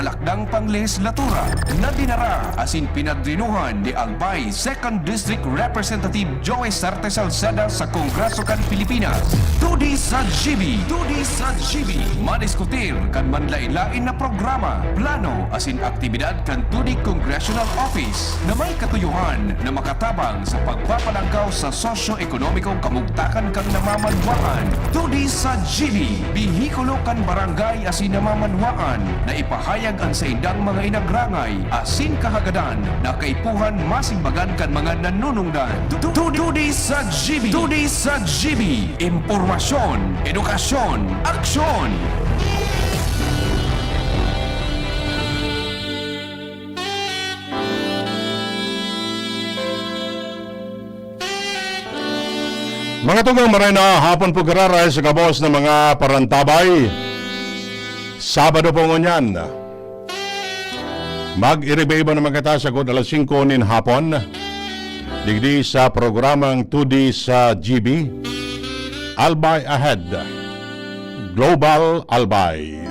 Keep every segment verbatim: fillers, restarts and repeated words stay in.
Lakdang panglehislatura na dinara asin pinadrinuhan ni Albay Second District Representative Joey Sarte Salceda sa Kongreso kan Pilipinas. Tudi sa G B. Tudi sa G B. Madiskutir kan manlain-lain na programa, plano asin aktibidad kan Tudi Congressional Office na may katuyohan na makatabang sa pagpapalangkaw sa sosyo-ekonomikong kamugtakan kan namamanwaan. Tudi sa G B, behikulo kan barangay asin namamanwaan na ipahayag an saindang mga inagrangay asin kahagadan na kaipuhan masimbagan kan mga nanunungdan. Tu-, tu-, Tudi sa G B! Tudi sa G B! Impormasyon, edukasyon, aksyon! Mga tugang, maray na hapon po, giraray sa gabos na mga parantabay. Sabado po ngunyan. Mag-iriba-iba naman kita sagkod alas singko nin hapon. Digdi sa programang Tudi sa G B, Albay Ahead. Global Albay.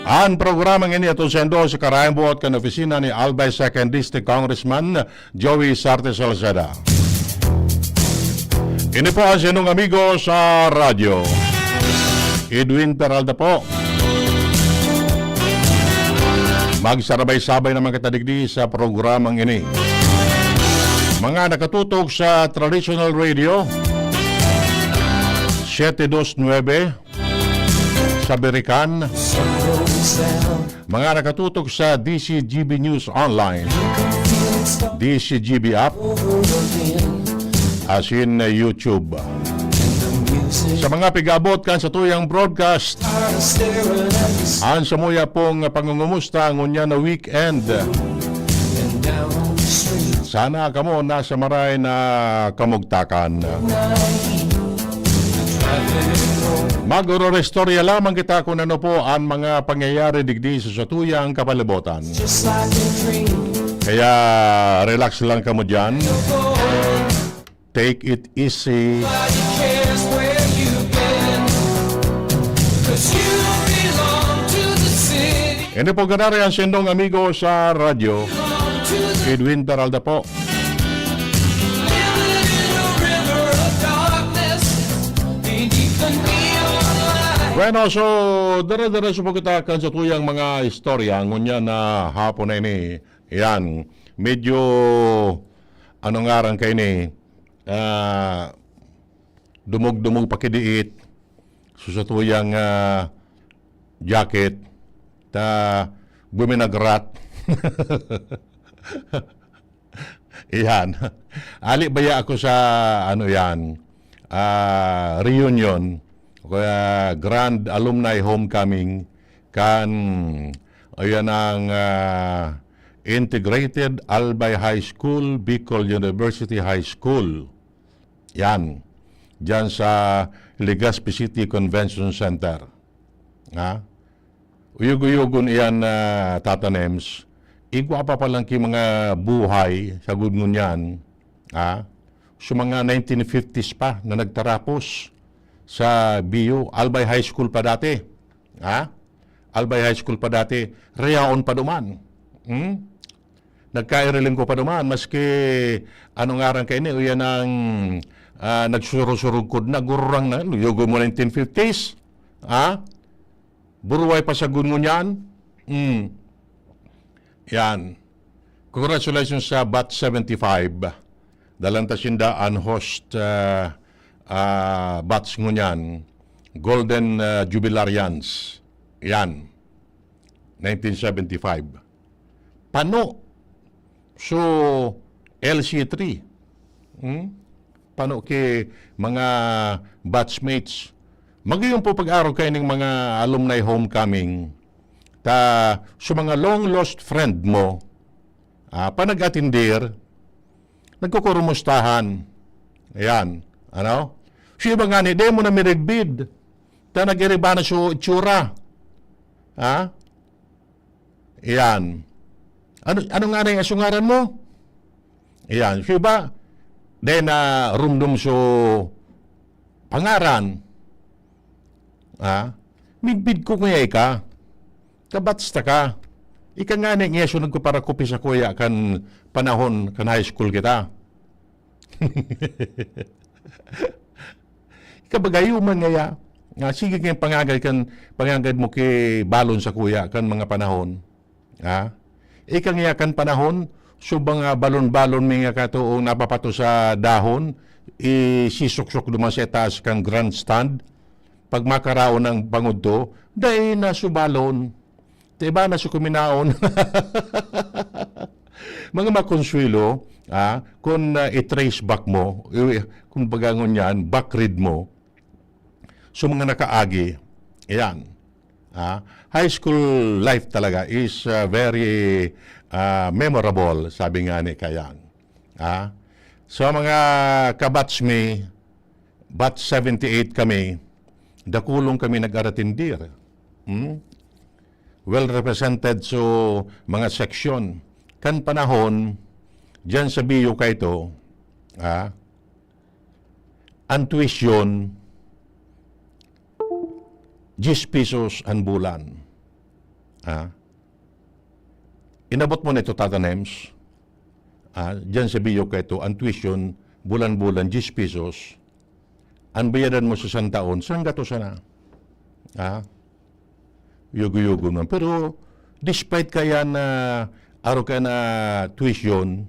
An programang ini aton saindo sa karayang buot kan opisina ni Albay Second District Congressman Joey Sarte Salceda. Ini po ang saindong amigo sa radyo, Edwin Peralta po. Magsarabay-sabay naman kita digdi sa programang ini. Mga nakatutok sa traditional radio, siete dos nuebe, sa Birikan. Mga nakatutok sa D C G B News Online, D C G B app, asin YouTube. Sa mga pig-abot kan satuyang broadcast, an samuya pong pangungumusta ngunyan na weekend. Sana kamo nasa maray na kamugtakan. Mag-ororestorya lamang kita kun ano po an mga pangyayari digdi sa satuyang kapalibotan. Kaya relax lang kamo diyan. Take it easy. Ini po ganaray an saindong amigo sa radyo, Edwin Peralta po. Bueno, so, dire-diretso po kita kan satuyang mga istorya ngunyan na hapon na ini. Yan, medyo, ano ngaran kaini, ah, dumog-dumog pa ki diit. So, satuyang, ah, jacket, ta buminagrat. Iyan. Ali baya ako sa, ano yan, ah, reunion, o kaya Grand Alumni Homecoming, kan, ayan ang, ah, Integrated Albay High School, Bicol University High School. Yan. Diyan sa Legazpi City Convention Center. Ha? Uyog-uyogon iyan, ah, Tata Nems. Igwa pa palang ki mga buhay, sagkod ngunyan. Ha? So, mga nineteen fifties pa na nagtarapos sa B U, Albay High School pa dati. Ha? Albay High School pa dati, reyaon pa duman. Hmm? Nagkairiling ko pa duman, maski ano ngaran kaini, uyan ang, ah, nagsusurog-surog kod na, gururang na, luyogo mo nineteen fifties. Ha? Buruway pa sagkod ngunyan. Hmm. Yan. Congratulations sa Batch seventy-five. Dalan ta sinda an host, ah, ah, batch ngunyan. Golden, ah, Jubilarians. Yan. Nineteen seventy-five. Pano. So, L C three. Hmm? Pano ki mga batchmates. Magayon po pag-arog kaining mga alumni homecoming. Ta, sa mga long lost friend mo, ah, panag-atindir, nagkukurumustahan. Ayan. Ano? Sa iba nga ni, di mo na mirigbid. Ta nag-iriba na so itsura. Ha? Ayan. Ano, ano nga na yung asungaran mo? Ayan. Sa iba, di na rumdom so pangaran. Ha? Midbid ko kaya ika. Kabats ta ka. Ika ngani, ngiya so nagpaparakupis sa kuya kan panahon kan high school kita. Ika bagay man ngaya. Nga, sige kayong pangagad kan, pangagad mo ki balon sa kuya kan mga panahon. Ha? Ika ngaya kan panahon, so mga balon-balon mi nga katoong napapato sa dahon, isisuksok duman sa itaas kan grandstand. Pag makaraon ang pangudto, dai na subalon. Tiba na sa kuminaon. Mga makonsuelo, ah, kung, ah, i-trace back mo, i-, kung baga ngunyan, back read mo, so mga nakaagi, ayan. Ah, high school life talaga is, ah, very, ah, memorable, sabi nga ni Kayan. Ah, so mga kabatch mi, batch seventy-eight kami, dakulong kami nag-aratindir. Hmm? Well represented so mga seksyon. Kan panahon, diyan sa Bio kaito, ah, ang tuition, diyes pesos ang bulan. Ah, inabot mo na ito, Tata Nems? Ah, diyan sa Bio kaito, ang tuition, bulan-bulan, diyes pesos. Ang bayadan mo sa isang taon, sanggatos na. Ha? Yugo-yugo man. Pero, despite kaya na, aro ka na tuition,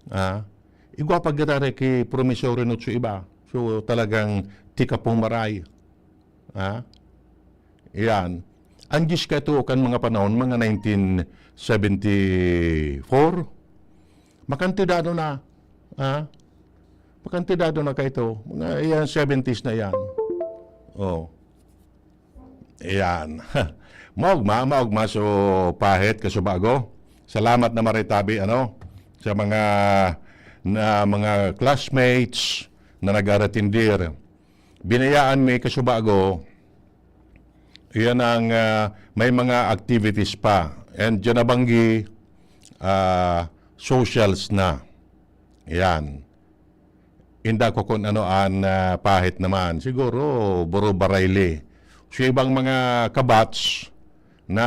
ha? Igwa pa gitara ki Promisor Renutso iba. So, talagang tika pong maray. Ha? Yan. Ang diyes kaito kan mga panahon, mga nineteen seventy-four, makantidado na. Ha? Makantidado na kaito. Mga yan, seventies na yan. Oh. Yan. Maogma, maogma. So, pahit, kasubago. Salamat na maritabi, ano, sa mga, na mga classmates na nag-aratindir. Binayaan mi kasubago, iyan ang, ah, may mga activities pa. And dyan nabanggi, ah, socials na. Yan. Inda ko kung ano an, ah, pahit naman. Siguro, buro barayli. So, ibang mga kabats na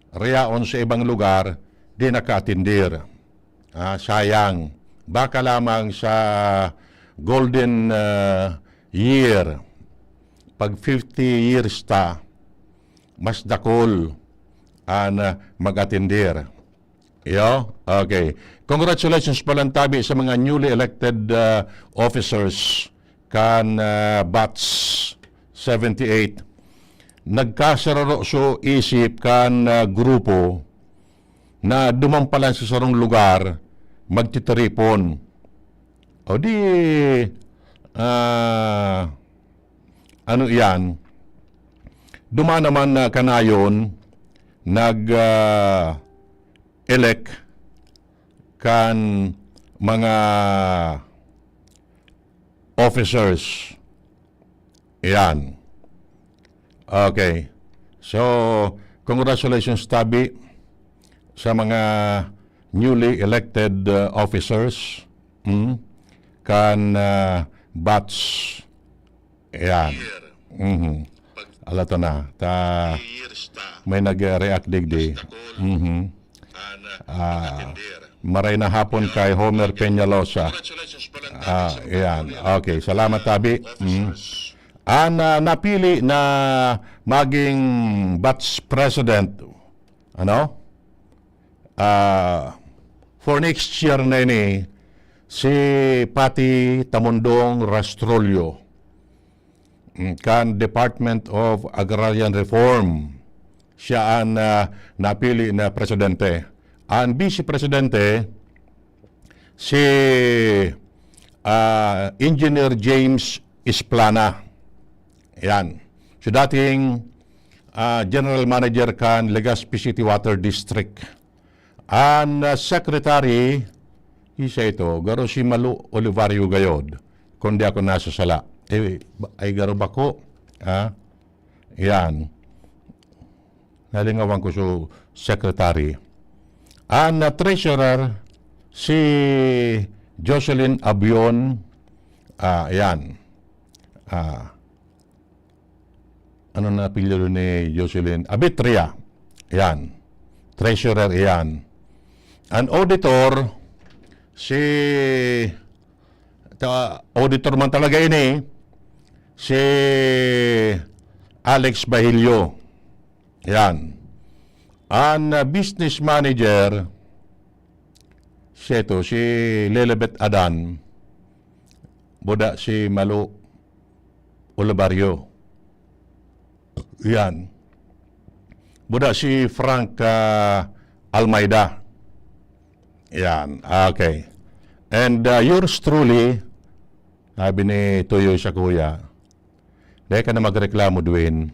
rayaon sa ibang lugar, di nakaatindir. Ah, sayang. Baka lamang sa golden, ah, year, pag fifty years ta, mas dakul an, ah, mag-atindir. Iyo? Okay. Congratulations palan tabi sa mga newly elected, ah, officers kan, ah, batch seventy-eight. Nagkasararo so isip kan, ah, grupo na duman pa lang sa sarong lugar, magtitiripon. O di, ah, ano iyan? Duman naman na kanayon, nag, ah, elect kan mga officers. Iyan. Okay. So, congratulations tabi sa mga newly elected, uh, officers, hmm, kan, uh, batch. Ayan. Mhm. Ala to na. Ta, may nag-react digdi. Mhm. Ah, maray na hapon kay Homer Peñalosa. Ah, ayan. Okay, salamat tabi. Mhm. An, ah, napili na maging batch president, ano? Ah, for next year na ini, si Pati Tamundong Rastrolio, mm, kan Department of Agrarian Reform. Siya an, ah, napili na presidente. An vice presidente, si, ah, Engineer James Isplana. Yan. So, dating, ah, general manager kan Legazpi City Water District. An, ah, secretary, isa ito, garo si Malu Olivario Gayod, kung di ako nasasala. Eh, ba-, ay garo bako. Ah, yan. Nalingawan ko so secretary. An, ah, treasurer, si Jocelyn Abion. Ah, yan. Ah, Ano na apelyido ni Jocelyn? Abitria. Yan. Treasurer yan. An auditor, si, ta-, auditor man talaga ini, si Alex Bahilio. Yan. An, ah, business manager, siya ito, si Lilibet Adan, buda si Malo Olivario. Yan. Buda si Frank, ah, Almeida. Yan. Okay. And, ah, yours truly, sabi ni Tuyo sa kuya, "Dai ka na magreklamo, Dwayne.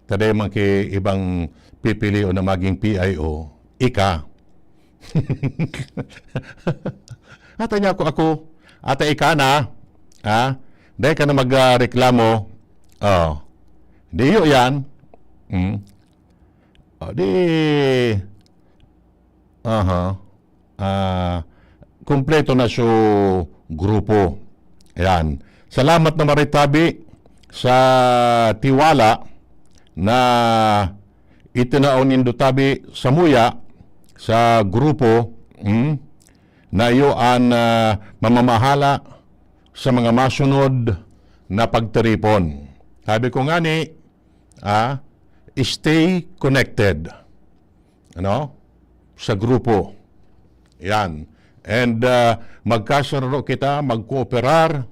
Ta dai man ki ibang pipilion na maging P I O, ika." Ata niya ako, ako. Ata ika na. Ha? Dai ka na magreklamo. Oh. Di yun yan. Hmm? O, di, aha. Ah, kompleto na su grupo. Ayan. Salamat na maritabi sa tiwala na itinao nindo tabi samuya sa grupo, hmm, na iyo an, ah, mamamahala sa mga masunod na pagtiripon. Sabi ko ngani, ah, stay connected, ano, sa grupo. Yan. And, ah, magkasaro kita, magkooperar,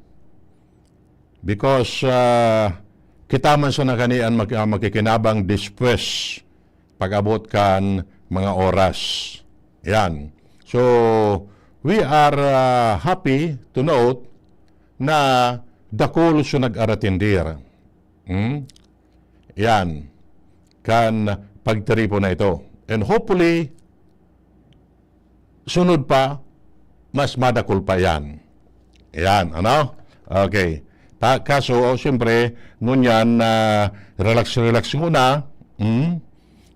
because, ah, kita man sana kani an mag-, ah, makikinabang despues pag-abot kan mga oras. Yan. So, we are, ah, happy to note na dakul so nag-aratindir. Hmm? Yan. Kan pagtiripon na ito. And hopefully, sunod pa, mas madakul pa yan. Yan, ano? Okay. Ta-, kaso, siyempre, ngunyan, ah, relax, relax muna. Hmm?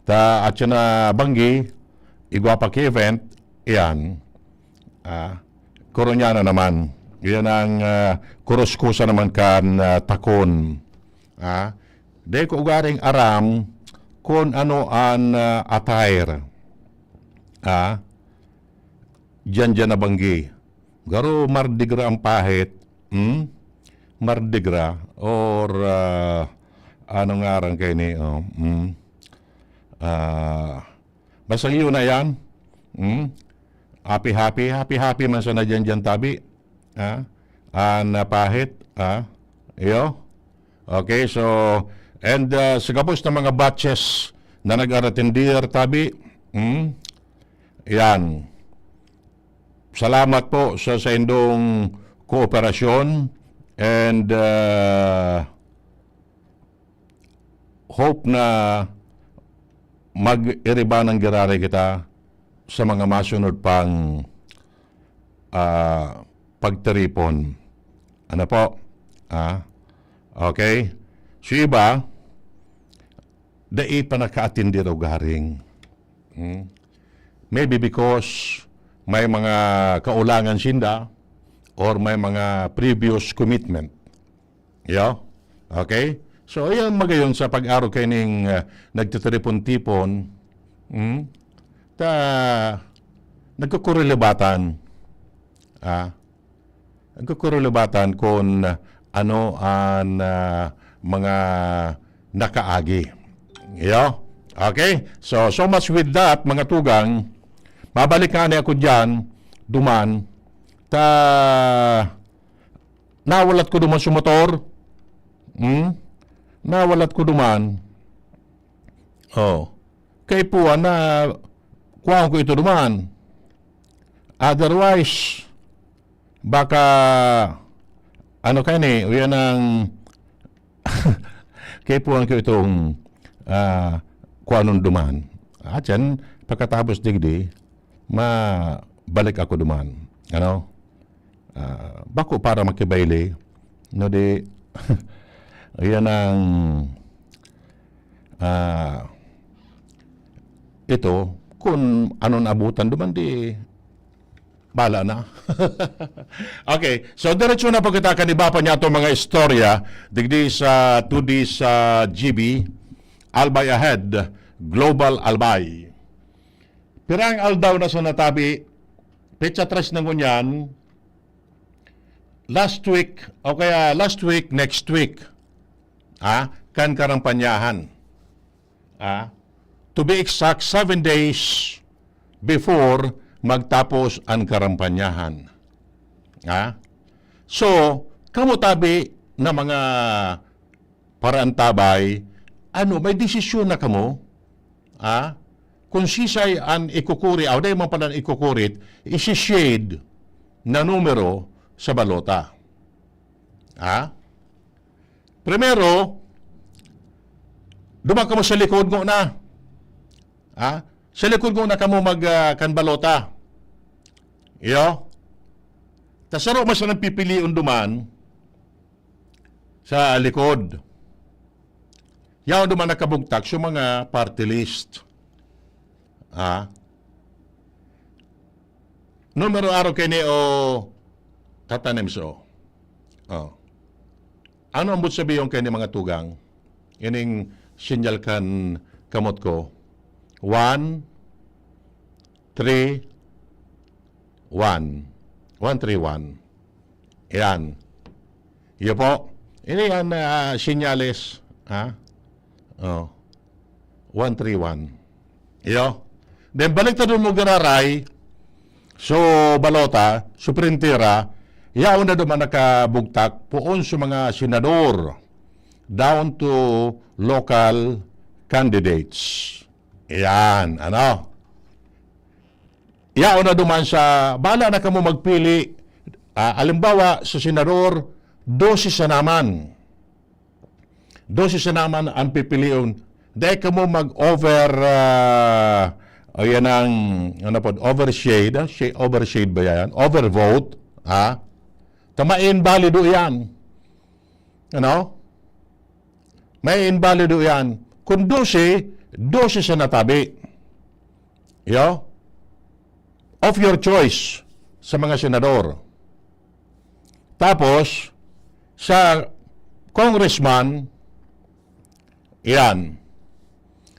Ta, at siya na banggi, igwa pa ki event, yan. Ah, Coroniana naman. Yan ang, ah, kuruskusa naman kan, ah, Takon. Ah, dai ko ugaring aram kun ano an, ah, attire. Ah, diyan, diyan na banggi. Garo Mardi Gras ang pahit. Hmm? Mardi Gras or, ah, ano ngaran kaini, oh, hmm? Ah, basta yun na yan. Hmm? Happy, happy, happy, happy man sana diyan, diyan tabi. Ha? An, ah, pahit, ha? Iyo? Okay, so, and, ah, sa gabos na mga batches na nag-aratindir tabi, hmm? Yan. Salamat po sa saindong kooperasyon and, ah, hope na mag-iriba ng giraray kita sa mga masunod pang, ah, pagtiripon. Ano po? Ah, okay. So, iba, dai pa nakaatindi daw garing. Hmm? Maybe because may mga kaulangan sinda or may mga previous commitment. Yo? Okay? So, ayan magayon sa pag-arog kaining, ah, nagtitiripon-tipon, hmm? Ta, nagkukurulibatan. Ah? Nagkukurulibatan kun ano an, ah, mga nakaagi. Yo? Okay? So, so much with that, mga tugang. Mabalik nga ni ako diyan, duman. Ta, nawalat ko duman sa motor. Hmm? Nawalat ko duman. Oh. Kaipuhan na kuhaon ko ito duman. Otherwise, baka, ano ka ni, uyan ang kaipuhan ko itong, ah, kuhanon duman. At yan, pagkatapos digdi, mabalik ako duman. Ano? Ah, bako para makibayle, no di, yan ang, ah, ito, kung ano naabutan duman, di, Bala na. Okay, so diretso na pagkatakan iba pa niya itong mga istorya digdi sa two D sa G B, Albay Ahead, Global Albay. Pirang aldaw na sa natabi, petsa tres na ngunyan, last week, o kaya last week, next week, ah, kan karampanyahan. Ah, to be exact, seven days before magtapos ang karampanyahan. Ah? So, kamo tabi na mga paraantabay, ano, may desisyon na kamo? Ah? Kung sisay an ikukuri, aw, dai man pala an ikukurit, isi-shade na numero sa balota. Ah? Primero, duman kamo sa likod ngona. Ha? Sa likod ngona kamo mag, ah, kan balota. Iyo. Ta saro man sanang pipilion duman sa likod. Yaon duman nakabugtak sa mga party list. Ha? Numero arog kaini o tatanim so. Oh. Ano ang buot sabihon kaini, mga tugang? Ining sinyal kan kamot ko. One, three, one. One, three, one. Yan. Iyo po. Ini ang, ah, sinyales. Ha? Oh. One three one. Iyo. Then, balik ta dun mo gararay. So, balota, so, printera, yaon na duman nakabugtak, poon sa mga senador, down to local candidates. Yan, ano? Yaon na duman sa, bala na kamo magpili. Ah, alimbawa, sa senador, dose sa naman. Dose sa naman ang pipilion. Dai kamo mag-over, ah, o yan ang, ano po, overshade, ah, shi-, overshade ba yan? Overvote, ha? Ta mainbalido yan. Ano? Mainbalido yan. Kung dose, dose sa natabi. Yo? Of your choice sa mga senador. Tapos, sa congressman, yan.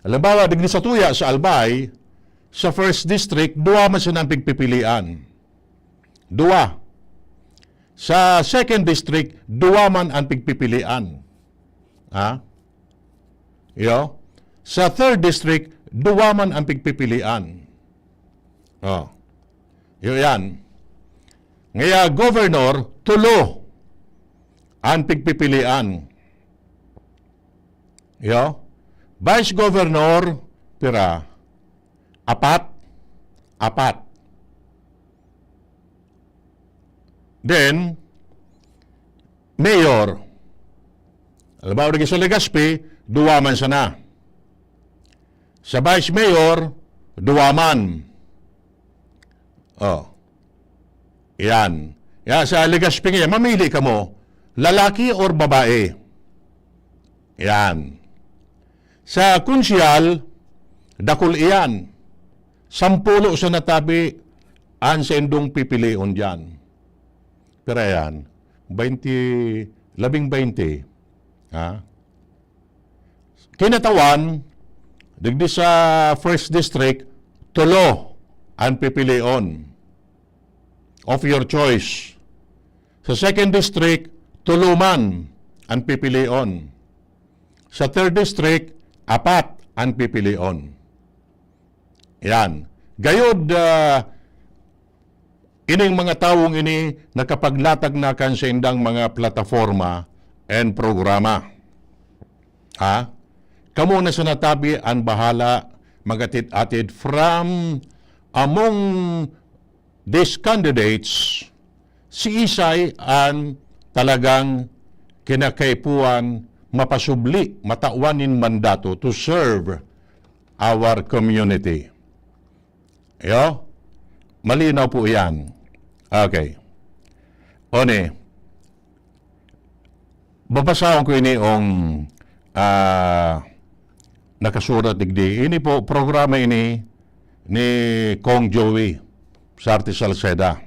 Halimbawa, digdi sa tuya, sa Albay, sa first district, duwa man sila ang pigpipilian. Duwa. Sa second district, duwa man ang pigpipilian. Ha? Iyo? Sa third district, duwa man ang pigpipilian. Oh. Iyo yan. Ngaya, governor, tulo ang pigpipilian. Iyo? Vice governor, pira? Apat? Apat. Then, mayor. Halimbawa, digdi sa Legazpi, duwa man sana. Sa vice mayor, duwa man. Oh. Yan. Yan, sa Legazpi ngayon, mamili kamo, lalaki or babae. Yan. Sa konsehal, dakul iyan. Sampulo sa natabi, an saindong pipilion diyan. Pira yan? Baynte, labing baynte. Ha? Kinatawan, digdi sa first district, tulo an pipilion. Of your choice. Sa second district, tulo man an pipilion. Sa third district, apat an pipilion. Yan. Gayod, ah, ining mga tawong ini nakapaglatag na kan saindang mga plataforma and programa. Ha? Kamo na sa natabi an bahala mag-atid-atid from among these candidates, si isay an talagang kinakaipuhan mapasubli, matawan nin mandato to serve our community. Yo? Malinaw po yan. Okay. One, babasahon ko ini ong, ah, nakasurat digdi. Ini po, programa ini ni Kong Joey Sarte Salceda.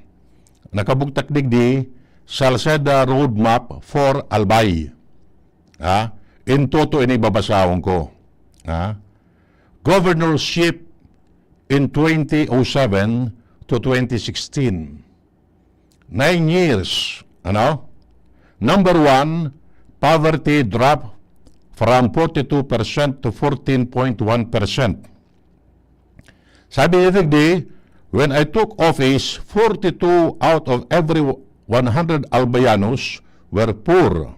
Nakabugtak digdi, Salceda Roadmap for Albay. Ha? In toto ini babasahon ko. Ha? Governorship in twenty oh seven to twenty sixteen. Nine years. Ano? Number one, poverty dropped from forty-two percent to fourteen point one percent. Sabi ni Digdi, "When I took office, forty-two out of every one hundred Albayanos were poor.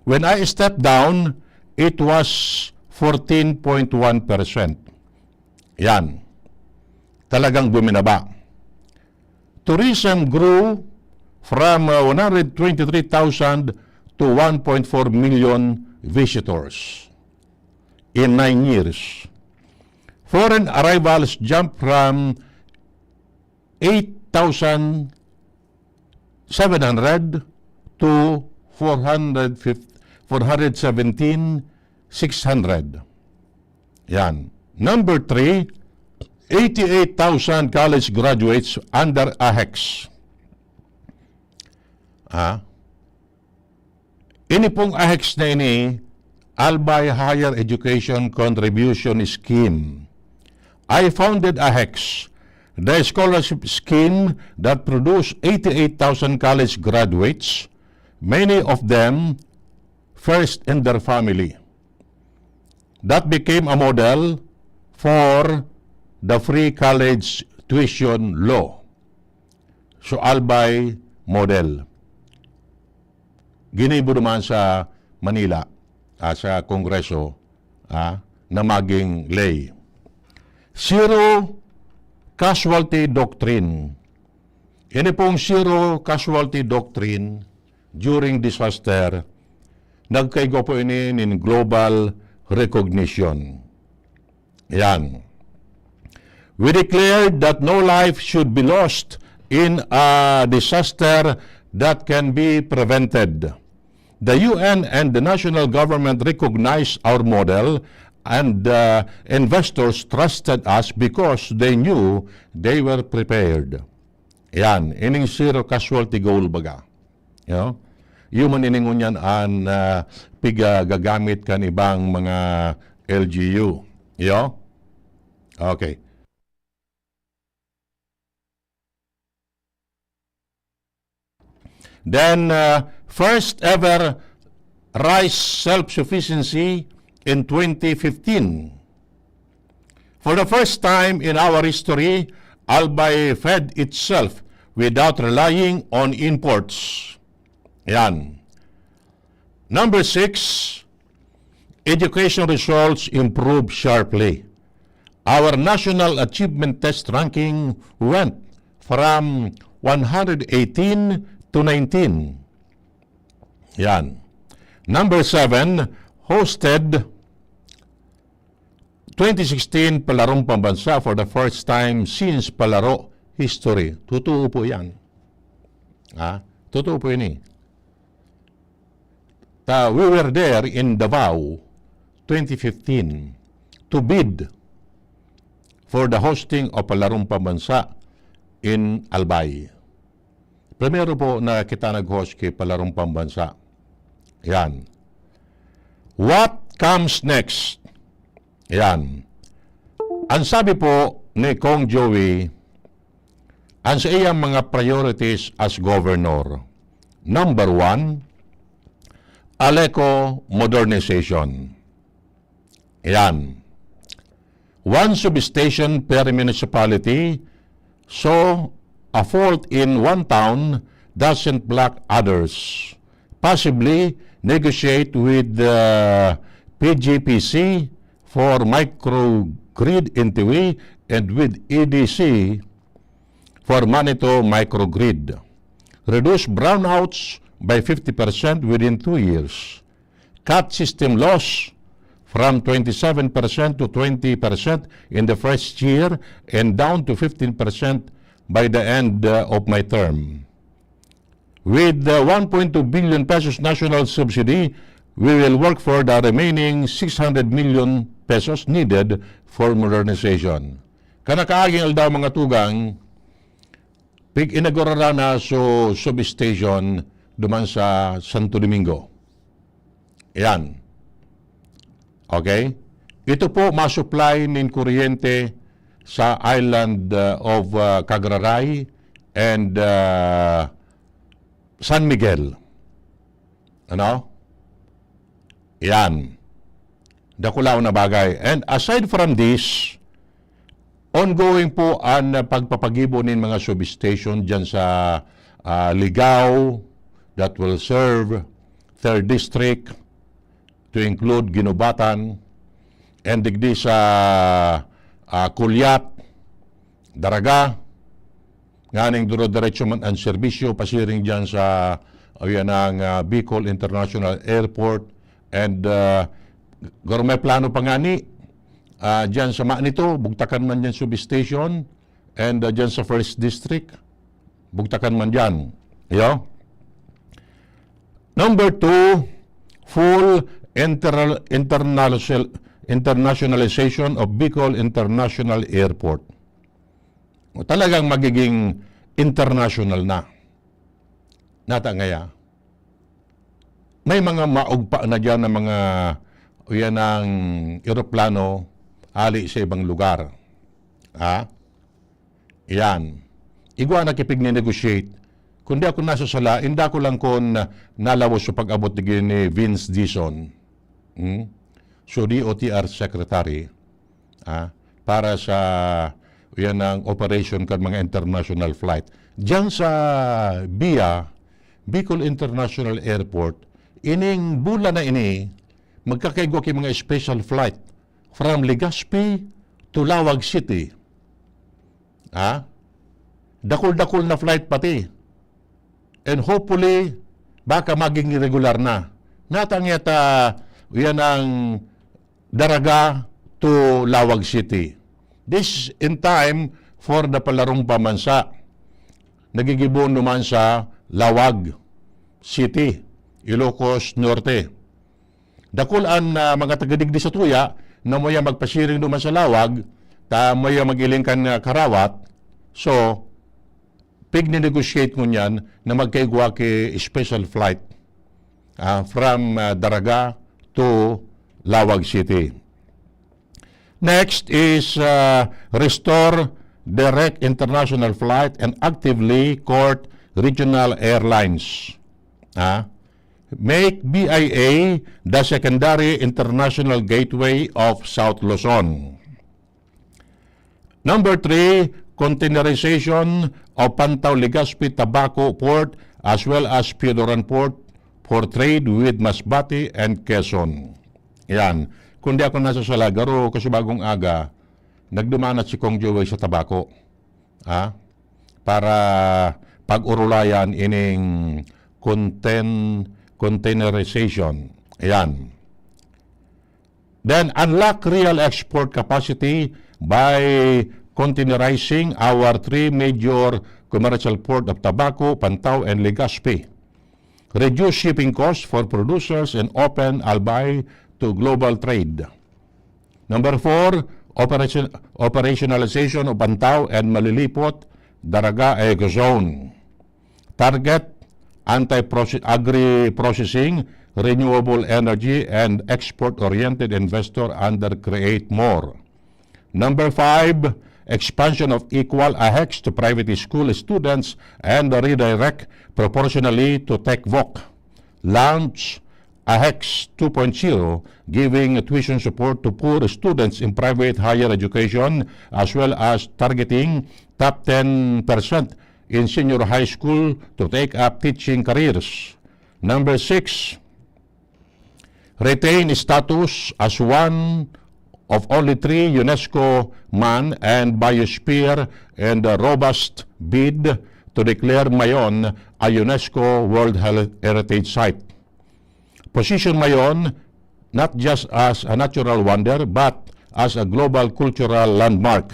When I stepped down, it was fourteen point one percent." Yan. Talagang buminaba. Tourism grew from, uh, one hundred twenty-three thousand to one point four million visitors in nine years. Foreign arrivals jumped from eight thousand seven hundred to four hundred fifty, four hundred seventeen, six hundred. Yan. Number three, eighty-eight thousand college graduates under AHEX. Ah? Ini pong AHEX na ini, Albay Higher Education Contribution Scheme. I founded AHEX, the scholarship scheme that produced eighty-eight thousand college graduates, many of them first in their family. That became a model for the free college tuition law. So, Albay model. Ginibo naman sa Manila, ah, sa Kongreso, ah, na maging ley. Zero casualty doctrine. Ini pong zero casualty doctrine during disaster, nagkaigwa po ini nin global recognition. Yan. We declared that no life should be lost in a disaster that can be prevented. The U N and the national government recognized our model, and, uh, investors trusted us because they knew they were prepared. Yan, ining zero casualty goal baga. Yo? Iyo man ini ngunyan an, ah, pigagagamit kan ibang mga L G U. Yo? Okay. Then, uh, first ever rice self-sufficiency in twenty fifteen. For the first time in our history, Albay fed itself without relying on imports. Yan. Number six, education results improved sharply. Our national achievement test ranking went from one hundred eighteen to nineteen. Yan. Number seven, hosted twenty sixteen Palarong Pambansa for the first time since palaro history. Totoo po yan. Ha? Totoo po yun eh. Ta, we were there in Davao, twenty fifteen, to bid for the hosting of Palarong Pambansa in Albay. Primero po na kita nag-host ki Palarong Pambansa. Yan. What comes next? Yan. Ang sabi po ni Kong Joey, ang sa iyang mga priorities as governor, number one, Aleco modernization. Yan. One substation per municipality, so a fault in one town doesn't block others. Possibly negotiate with the P G P C for microgrid in Tiwi and with E D C for Manito microgrid. Reduce brownouts by fifty percent within two years. Cut system loss from twenty-seven percent to twenty percent in the first year and down to fifteen percent by the end, uh, of my term. With the one point two billion pesos national subsidy, we will work for the remaining six hundred million pesos needed for modernization. Kan nakaaging aldaw, mga tugang, Pig-inaugurara na so substation duman sa Santo Domingo. Yan. Okay? Ito po masupply nin kuryente sa island, uh, of, uh, Cagraray and, uh, San Miguel. Ano? Yan. Dakulaw na bagay. And aside from this, ongoing po an pagpapagibo nin mga substation dyan sa, ah, Ligao that will serve third district, to include Guinobatan, and digdi sa, ah, Culiat, Daraga, nganing dire-diretso man an serbisyo pasiring diyan sa, o yan ang, ah, Bicol International Airport. And, ah, garo may plano pa ngani, ah, diyan sa Manito, bugtakan man diyan substation, and, ah, diyan sa First District, bugtakan man diyan. Iyo. Number two, full inter-, international, internationalization of Bicol International Airport. O, talagang magiging international na. Nata ngaya, may mga maugpa na diyan na mga, o yan ang eroplano hali sa ibang lugar. Ha? Yan. Igwa na kipig-negotiate. Kung di ako nasasala, inda ko lang kun nalawos sa pag-abot ni, ni Vince Dizon. Hmm? So, D O T R secretary, ah, para sa, yan ang operation kan mga international flight. Diyan sa BIA, Bicol International Airport, ining bulan na ini, magkakaigwa ki mga special flight from Legazpi to Laoag City. Ha? Dakul-dakul na flight pati. And hopefully, baka maging regular na. Natang yata, yan ang Daraga to Laoag City. This in time for the palarong pamansa. Nagigibo naman sa Laoag City, Ilocos Norte. Dakul an, ah, mga taga digdi sa tuya na maya magpasiring duman sa Laoag, ta maya mag-iling kan, ah, Karawat. So, pig-negotiate ngunyan na magkaigwa ki special flight, ah, from, ah, Daraga to Laoag City. Next is, ah, restore direct international flight and actively court regional airlines. Ah, make B I A the secondary international gateway of South Luzon. Number three, containerization of Pantaw, Legazpi, Tabaco Port as well as Piodoran Port for trade with Masbate and Quezon. Yan. Kung di ako nasasala, garo kasubagong aga, nagduman na si Kong Joey sa Tabaco. Ha? Para pag-urulayan ining contain-, containerization. Ayan. Then, unlock real export capacity by containerizing our three major commercial port of Tabaco, Pantaw, and Legazpi. Reduce shipping costs for producers and open Albay to global trade. Number four, operation-, operationalization of Pantaw and Malilipot, Daraga Eco Zone. Target, anti-proce-, agri-processing, renewable energy, and export-oriented investor under Create More. Number five, expansion of equal AHEX to private school students and redirect proportionally to TechVoc. Launch AHEX two point zero, giving tuition support to poor students in private higher education, as well as targeting top ten percent in senior high school to take up teaching careers. Number six, retain status as one of only three UNESCO MAN and Biosphere and Robust bid to declare Mayon a UNESCO World Hel-, Heritage Site. Position Mayon not just as a natural wonder but as a global cultural landmark.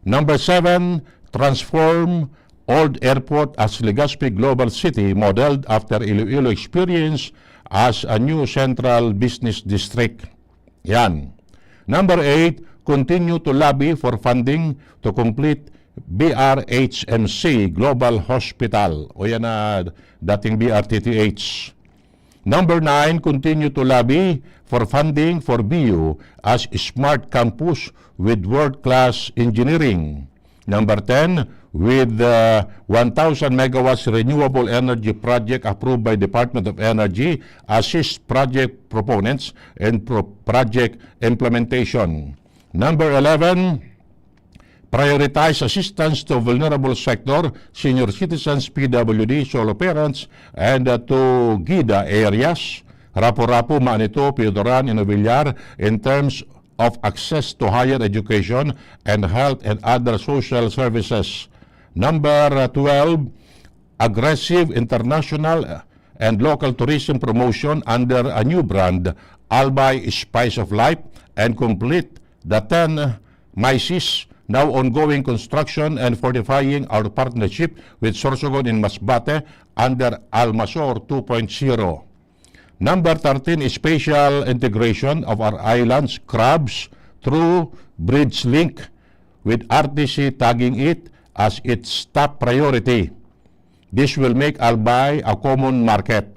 Number seven, transform old airport as Legazpi Global City modeled after Iloilo experience as a new central business district. Yan. Number eight, continue to lobby for funding to complete B R H M C Global Hospital, o yan na dating B R T T H. Number nine, continue to lobby for funding for B U as smart campus with world-class engineering. Number ten, with uh, one thousand megawatts renewable energy project approved by Department of Energy, assist project proponents in pro- project implementation. Number eleven, prioritize assistance to vulnerable sector, senior citizens, P W D, solo parents, and uh, to GIDA areas, Rapu-Rapu, Manito, Piodoran, and Villar in terms of access to higher education and health and other social services. Number uh, twelve, aggressive international uh, and local tourism promotion under a new brand, Albay Spice of Life, and complete the ten MICEs now ongoing construction and fortifying our partnership with Sorsogon in Masbate under Almasor two point zero. Number thirteen, spatial integration of our islands, crabs, through bridge link with R T C, tagging it as its top priority. This will make Albay a common market.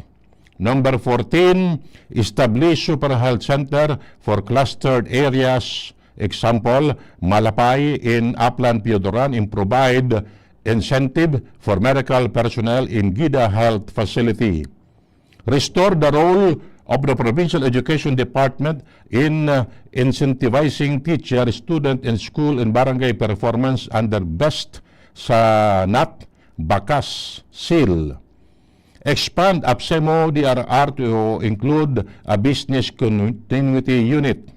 Number fourteen, establish super health center for clustered areas. Example, Malapay in Aplan, Piodoran, and provide incentive for medical personnel in GIDA Health Facility. Restore the role of the Provincial Education Department in uh, incentivizing teacher, student, and school and barangay performance under BEST SANAT, BACAS, SIL. Expand APSEMO D R R to include a business continuity unit.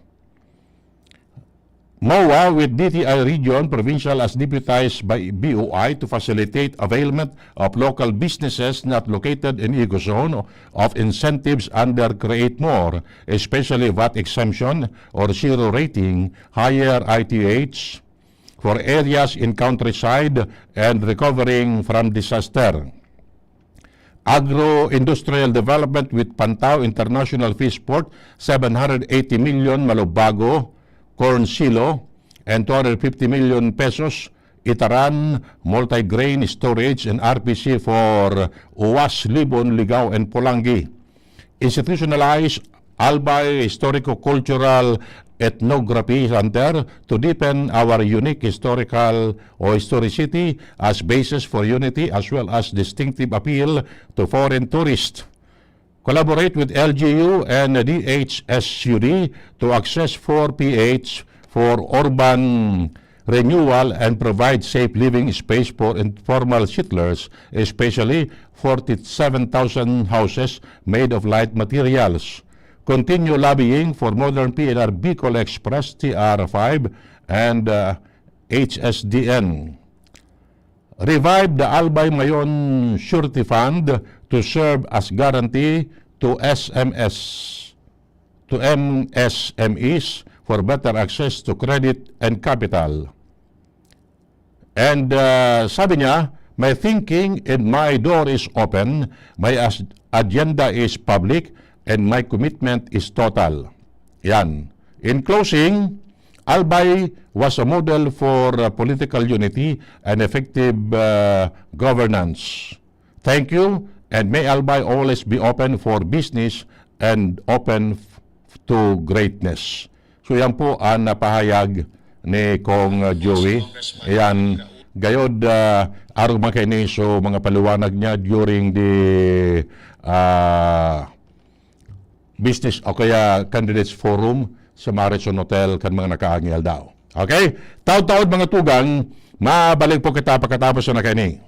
MOA with D T I region, provincial as deputized by B O I to facilitate availment of local businesses not located in eco zone of incentives under Create More, especially VAT exemption or zero rating, higher I T H for areas in countryside and recovering from disaster. Agro-industrial development with Pantao International Fish Port, seven hundred eighty million Malubago corn silo, and two hundred fifty million pesos Itaran multi-grain storage and R P C for Uwas, Libon, Ligao, and Polangui. Institutionalize Albay Historico-Cultural Ethnography Center to deepen our unique historical or historicity as basis for unity as well as distinctive appeal to foreign tourists. Collaborate with L G U and D H S U D to access four P H for urban renewal and provide safe living space for informal settlers, especially forty-seven thousand houses made of light materials. Continue lobbying for modern P N R Bicol Express T R five and uh, H S D N. Revive the Albay Mayon Surety Fund to serve as guarantee to S M S, to M S M Es for better access to credit and capital. And uh, sabi niya, "My thinking and my door is open, my as- agenda is public, and my commitment is total." Yan. In closing, Albay was a model for uh, political unity and effective uh, governance. Thank you, and may Albay always be open for business and open f- to greatness. So yan po ang napahayag ni Kong uh, Joey. Ayan, gayod, uh, arog man kaini, so mga paliwanag niya during the uh, business o kaya candidates forum sa Marriott Hotel kan mga nakaaging aldaw. Okay? Taod-taod, mga tugang, mabalik po kita pagkatapos na kaini.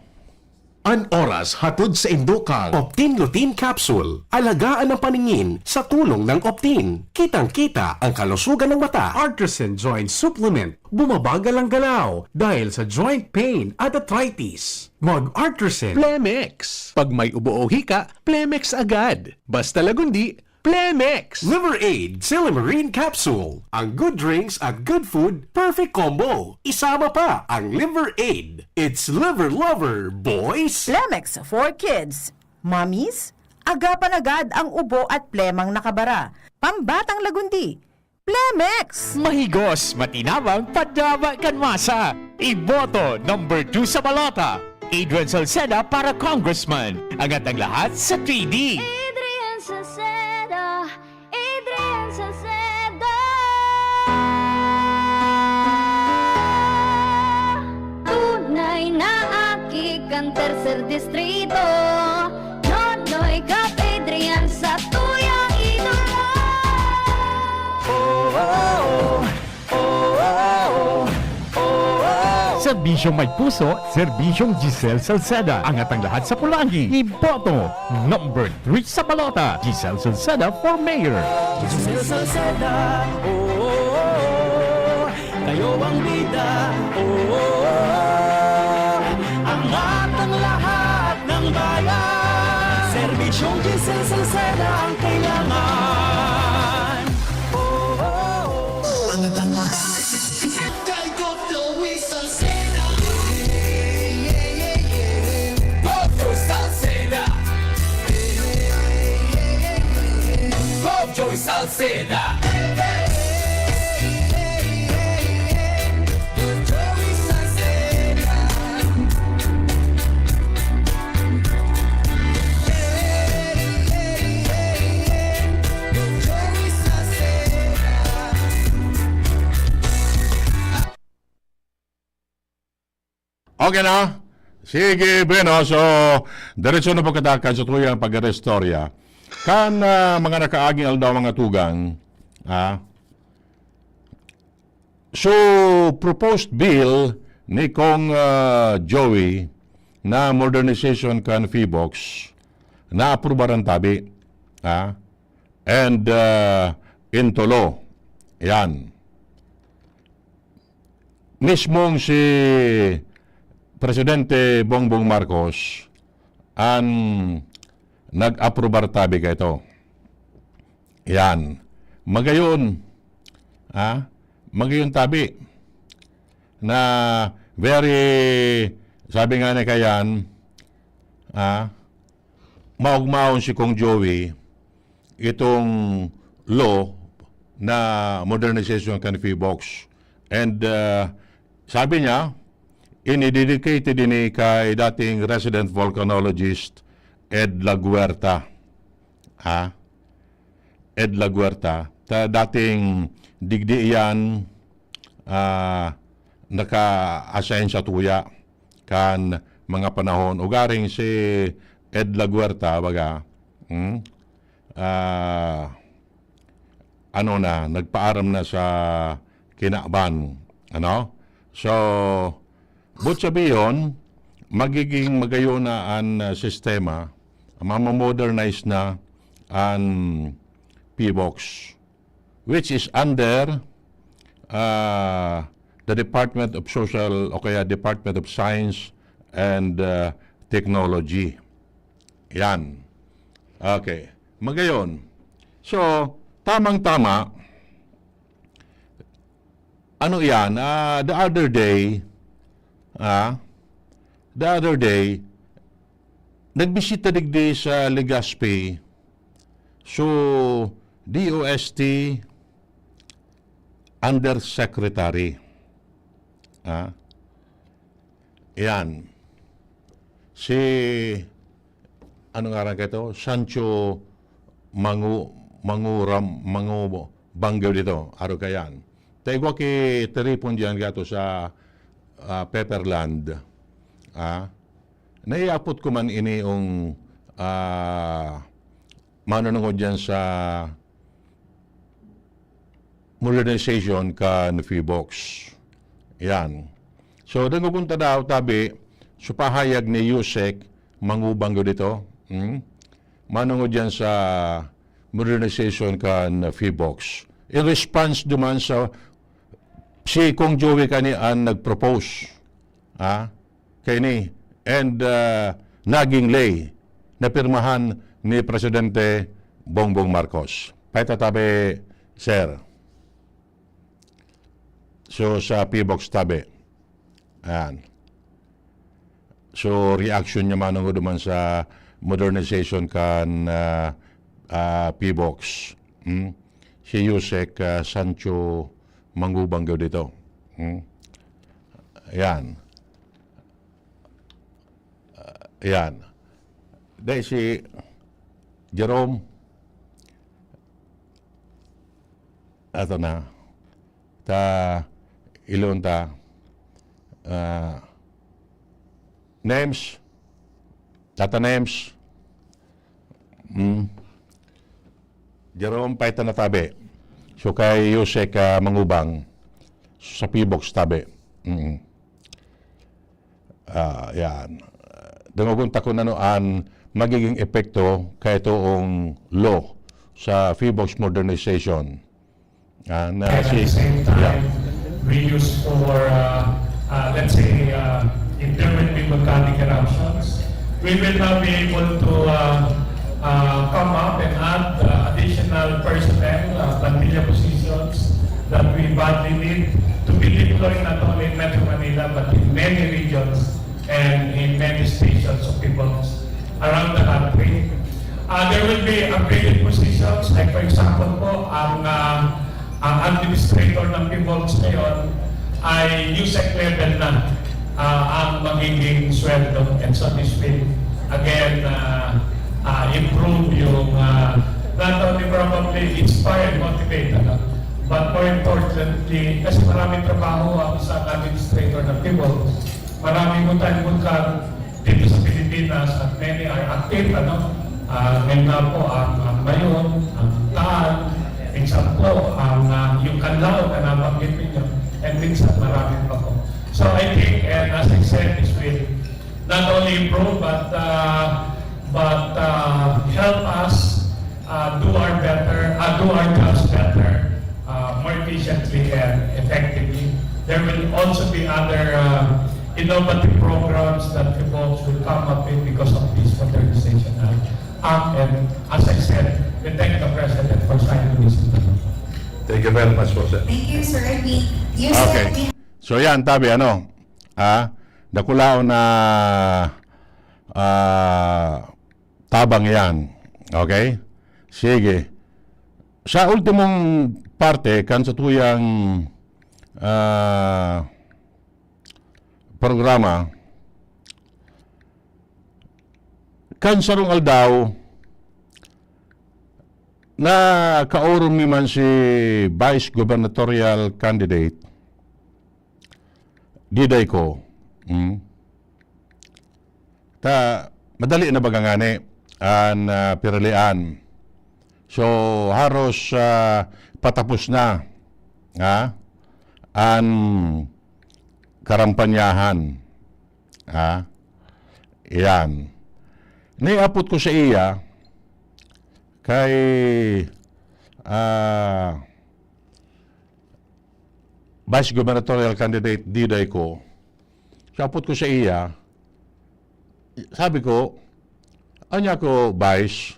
An oras hatod sa indo kang Optin Lutein Capsule. Alagaan ang paningin sa tulong ng Optin. Kitang-kita ang kalusugan ng mata. Artisan Joint Supplement. Bumabagal ang galaw dahil sa joint pain at arthritis. Mag Artisan. Plemex. Pag may ubo o hika, Plemex agad. Basta Lagundi, Plemex. Liver Aid Silymarin Capsule. Ang good drinks at good food, perfect combo. Isama pa ang Liver Aid. It's Liver Lover, boys! Plemex for kids. Mommies, agapan agad ang ubo at plemang nakabara. Pambatang Lagundi, Plemex! Mahigos, matinabang, padaba kan masa. Iboto number two sa balota, Adrian Salceda para congressman. Angat ang lahat sa three D. Adrian Salceda, Adrian Salceda. Tunay na aki kan tercer distrito. Nonoy Kap Adrian sa tuyang idolo. Serbisyong may puso, serbisyong Giselle Salceda. Angat ang lahat sa pulanggi. Iboto number three sa balota, Giselle Salceda for mayor. Giselle Salceda, oh, oh, oh, oh. Kayo ang bida, oh, oh, oh. Angat ang lahat ng bayan. Serbisyong Giselle Salceda ang kailangan. Oh, oh, oh. Angat ang lahat. Kay Gov Joey Salceda. Gov Joey Salceda. Gov Joey Salceda. Gov Joey Salceda. Gov Joey Salceda. Okay na? Sige, bueno. So, diretso na po kita kan satuyang pag-iristorya. Kan ah, mga nakaaging aldaw, mga tugang, ah, so, proposed bill ni Cong ah, Joey na modernization kan PHIVOLCS, naaprubaran tabi, ah, and ah, into law. Yan. Mismong si Presidente Bongbong Marcos an nag-aprobar tabi kaito. Yan. Magayon, ah, magayon tabi na very, sabi nga ni Kayan, ah, maugmaon si Cong Joey itong law na modernization kan PHIVOLCS. And ah, sabi niya, ini dedicated ini kay dating resident volcanologist Ed La Guerta. Ha? Ed La Guerta. Ta dating digdi iyan ah, naka-assign sa tuya kan mga panahon. Ugaring si Ed La Guerta, baga, hmm? Ah, ano na, nagpaaram na sa kinaban. Ano? So, but sabihon, magiging magayon na an ah, sistema, mamamodernize na an PHIVOLCS, which is under ah, the Department of Social o kaya Department of Science and ah, Technology. Yan. Okay. Magayon. So, tamang-tama, ano yan, ah, the other day, ah, the other day, nagbisita digdi sa Legazpi, so, D O S T Undersecretary. Ah, yan. Si, ano ngaran kaito? Sancho Mangu, Manguram, Mangu Banggaw dito, aro kayan. Ta igwa ki tiripon diyan gato sa ah, Pepperland. Ah, naiapot ko man ini yung ah, manunungod diyan sa modernization kan PHIVOLCS. Yan. So, dangogon ta daw, tabi, so pahayag ni Yusek Mangubang dito, hmm? Manungod yan sa modernization kan PHIVOLCS. In response duman sa si Cong Joey kani an nag-propose, ah, kaini, and ah, naging ley na pirmahan ni Presidente Bongbong Marcos. Paitatabi, sir. So, sa PHIVOLCS tabi. Ayan. So, reaction niya manungod duman sa modernization kan ah, ah, PHIVOLCS. Hmm? Si Yusek ah, Sancho Mangubang gyud dito. Hmm? Yan. Ah, yan. Dai si Jerome. Ato na. Ta, ilon ta. Ah, Nems. Tata Nems. Mm. Jerome, paita na tabi. So, kay Yusek, ah, Mangubang, sa Pibox tabi. Mm. Ah, yan. Dangogon ta kun ano an magiging epekto kay toong law sa Pibox modernization. Ah, na And at si, the same yeah. time, we use for, uh, uh, let's say, uh, if there will be volcanic eruptions, we will not be able to, uh, uh, come up and add, uh, additional personnel, uh, plantilla positions that we badly need to be deployed not only in Metro Manila but in many regions and in many stations of Pibox around the country. Uh, there will be upgraded positions, like for example po, ang, uh, ang administrator ng Pibox ngayon ay USEC level na, uh, ang magiging sweldo. And so this will, again, uh, uh, improve yung, uh, not only probably inspire, motivate, ano, but more importantly, kasi maraming trabaho ang isang administrator ng Pibox. Maraming utang bulkan dito sa Pilipinas at many are active, ano? Ah, ngayon nga po, ang, ang Mayon, ang Taal, minsan po, ang, ah, yung Canlao na nabanggit ninyo, and minsan marami pa po. So I think, and as I said, this will not only improve, but, uh, but, uh, help us, uh, do our better, uh, do our jobs better, uh, more efficiently and effectively. There will also be other, uh, innovative programs that the folks will come up with because of this modernization act. And as I said, we thank the President for signing this into law. Thank you very much po, sir. Thank you, sir. We, you said Okay. we So yan, tabi, ano, ah, dakulaon na, ah, tabang yan. Okay? Sige. Sa ultimong parte, kan sa tuyang, ah, programa, kan sarong aldaw, nakaorom mi man si vice gubernatorial candidate, Diday Co. Hmm. Ta, madali na baga ngani an, ah, piralian. So, haros, ah, patapos na, ha, an karampanyahan. Ha? Iyan. Niapot ko sa iya kay, ah, vice gubernatorial candidate Diday Co. Siapot ko sa iya, sabi ko, "Anya ko, Vice,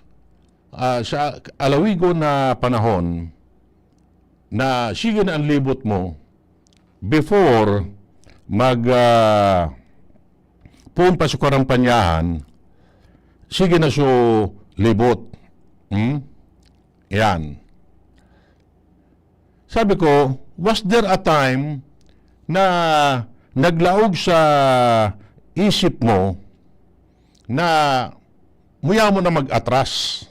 ah, sa alawigon na panahon na sige na ang libot mo before mag, ah, poon pa sa karampanyahan, sige na so libot." Hmm? Yan. Sabi ko, "Was there a time na naglaog sa isip mo na muya mo na mag-atras?"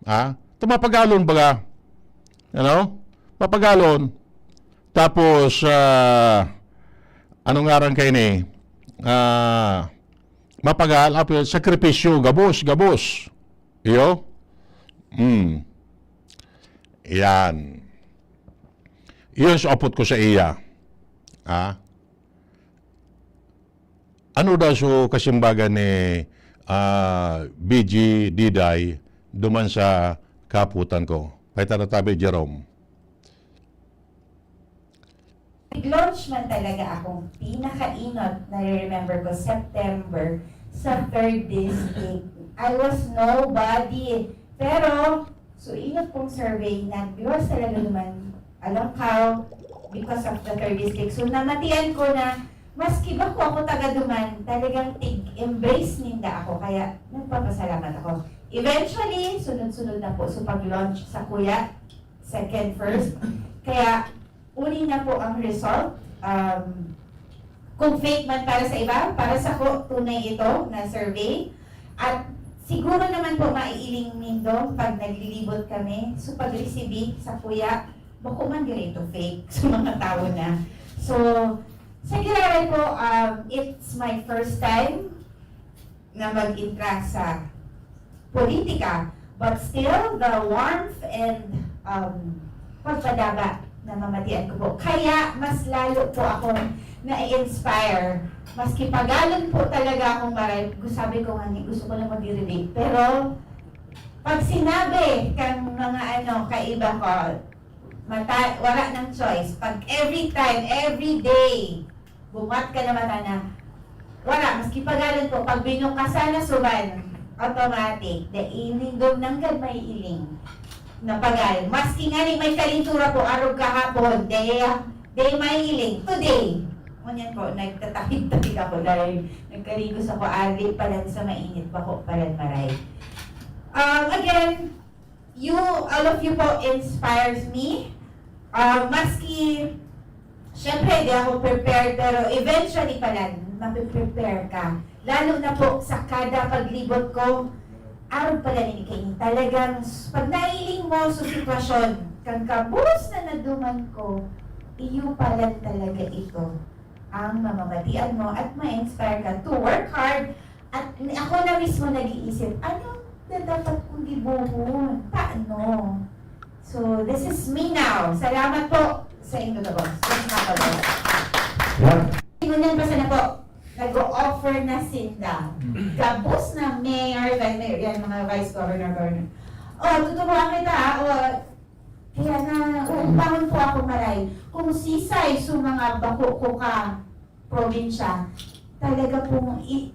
Ha? Ito mapagalon baga. Ano? Mapagalon. Tapos, ah, ano ngaran kaini? Ah, mapagal, apo, sakripisyo, gabos, gabos. Iyo? Hmm. Yan. Iyon so apot ko sa iya. Ha? Ano daw so kasimbagan ni, ah, B G Diday duman sa kaputan ko? Paita na tabi, Jerome. Nag-launch man talaga akong pinakainot, nare-remember ko, September, sa third district. I was nobody. Pero, so inot kong survey, nag-viewers talaga naman, alam ka, because of the third district. So, namatian ko na, maski ba ko ako taga duman, talagang tig-embrace ninda ako. Kaya, nagpapasalamat ako. Eventually, sunod-sunod na po. So, pag-launch sa Kuya, second, first. Kaya, uli na po ang result. Um, Kung fake man para sa iba, para sako tunay ito na survey. At siguro naman po maiiling nindo pag naglilibot kami. So, pag-receiving sa kuya, bako man ganito fake sa mga tao na. So, sa Giraray po, um, it's my first time na mag-intra sa politika. But still, the warmth and, um, pagpadaba na mamatian ko po. Kaya mas lalo po akong na-inspire. Maski pagalon po talaga akong maray, gu-, sabi ko nga ni, gusto ko lang mag-relate. Pero pag sinabi kang mga ano, kaiba ko, mata, wala ng choice. Pag every time, every day, bumat ka na mata na, wala, maski pagalon po, pag binukasan na suban, automatic, dai nindo nanggad maiiling na pagal. Maski nga ni may kalintura po, arog kahapon, dai, dai maiiling. Today, ngunyan po, nagtatahid-tahid ako dahil nagkaligos ako, ari pa lang sa mainit, bako pa lang maray. Um, again, you, all of you po inspires me. Ah, maski, syempre, di ako prepared, pero eventually pala, mapiprepare ka. Lalo na po sa kada paglibot ko, arog pala ni kaini. Talagang, s-, pag nailing mo sa sitwasyon, kang kabos na naduman ko, iyo pala talaga ito ang mamamatian mo at ma-inspire ka to work hard. At ni-, ako na mismo nag-iisip, "Ano na dapat kong gibohon? Paano?" So, this is me now. Salamat po sa inyo, the boss. This is Papa Boss. Yan. Ngunyan pa sana po, nag-o-offer na sinda. Gabos na mayor, vice mayor, yan, mga vice governor, governor. O, tuturuan kita, ha? O, kaya na, uumpahon po ako maray. Kung sisay sa mga bako ko ka probinsya, talaga pong i-,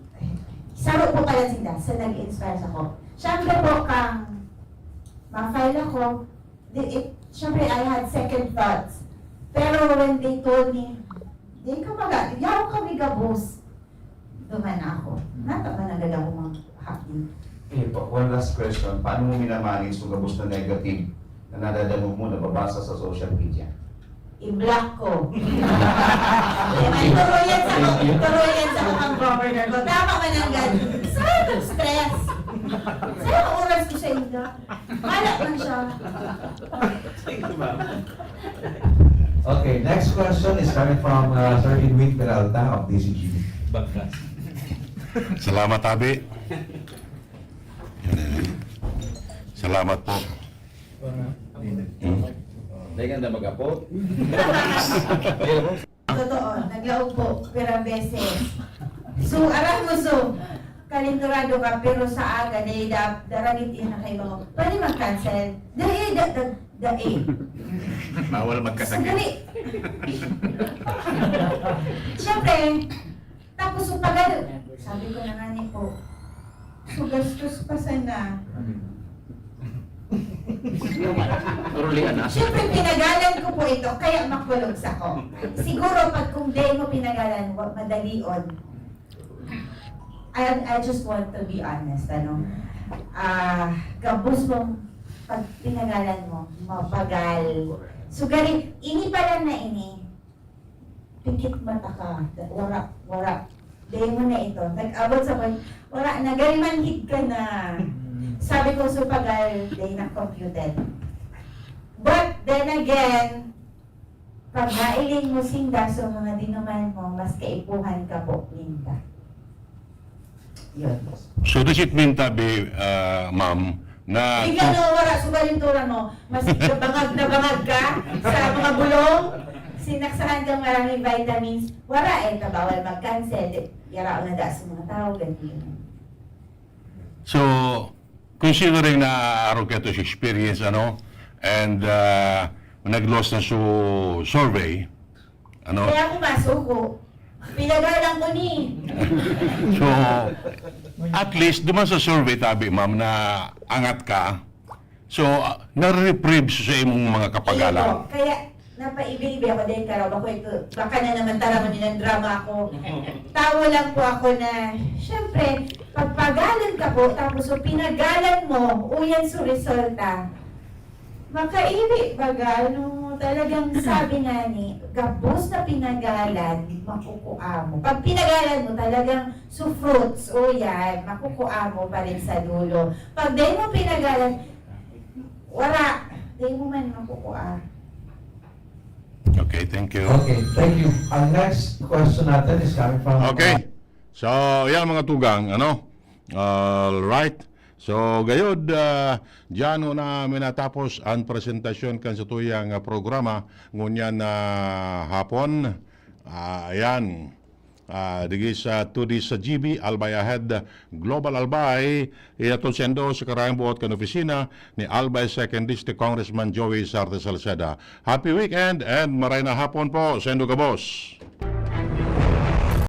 saro po pala sila sa nag-inspire sa ko. Siyempre po, kang ma-file ako, di, it, siyempre, I had second thoughts. Pero when they told me, "Di ka maga, yaw kami gabos," duman na ako. Nataman agad ako mag-happy. Okay po, one last question. Paano mo minamanage kung gabos na negative na nadadangog mo, nababasa sa social media? I-block ko. May turuyan sa, turuyan sa mga governor ko. Tama man ang gan. Saan ang stress? Saan ang oras ko sa inyo? Wala man siya. Okay, next question is coming from uh, Sir Edwin Peralta of D C G. Salamat, Abi. Salamat po. Dahil ka na mag-apo. Totoo, naglaog po, pirang beses. So, aram mo, so, kalinturado ka, pero sa aga, dahil da, daragit yun na kayo, pwede mag-cancel. Dahil da, da, da, eh. Bawal magkasakit. Sandali. Siyempre, tapos yung pagano, sabi ko na nga ni po, so gastos pa sana. Urulian na. Siyempre, pinagalan ko po ito, kaya makulog sa ko. Siguro pag kung di mo pinagalan, wa-, madalion. I, I just want to be honest, ano? Ah, gabos mong pag pinagalan mo, mabagal. So, gari, ini pa lang na ini, pikit mata ka, wara, wara. Dahil mo na ito, nag-abot sa point, wala na, garimanhid ka na. Sabi ko, supagal, dahil na computed. But then again, pag nailing mo sinda sa mga dinuman mo, mas kaipuhan ka po ninda. Yun. So does it mean, tabi, ah, ma'am, na Ikaw na wala sa kalinturan mo, mas bangag na bangag ka sa mga bulong, sinaksahan kang maraming vitamins, wala eh, tabawal mag-cancel, yaraon na da sa mga tao, ganyan. So, considering na araw ka to sa experience, ano, and uh, nag-loss na so survey, ano, Kaya ako masuko, pinagalan ko ni. So, at least, duman sa survey, tabi, ma'am, na angat ka. So, uh, nare-reprieve sa imong mga kapagalan. Ayun po. Kaya, napaibi-ibi ako dahil karaw ako ito. Baka na naman taraman nilang drama ako. Tawo lang po ako na, syempre, pagpagalan ka po, tapos so pinagalan mo, uyan so resulta. Makaibi, baga, ano, Talagang sabi nga ni, gabos na pinagalan, makukua mo. Pag pinagalan mo, talagang so fruits, o yan, makukua mo pa rin sa dulo. Pag dahil mo pinagalan, wala, dahil mo man makukua. Okay, thank you. Okay, thank you. Ang next question natin is coming from... Okay. So, yan mga tugang, ano? All right. So, gayod, uh, diyan na minatapos ang presentasyon kan sa tuyang uh, programa ngunyan na hapon. Ah, ayan. Ah, digis sa two D sa G B, Albay Ahead, Global Albay, ihatod sendo sa karayang buot kan opisina ni Albay Second District Congressman Joey Sarte Salceda. Happy weekend and maray na hapon po, sendo gabos.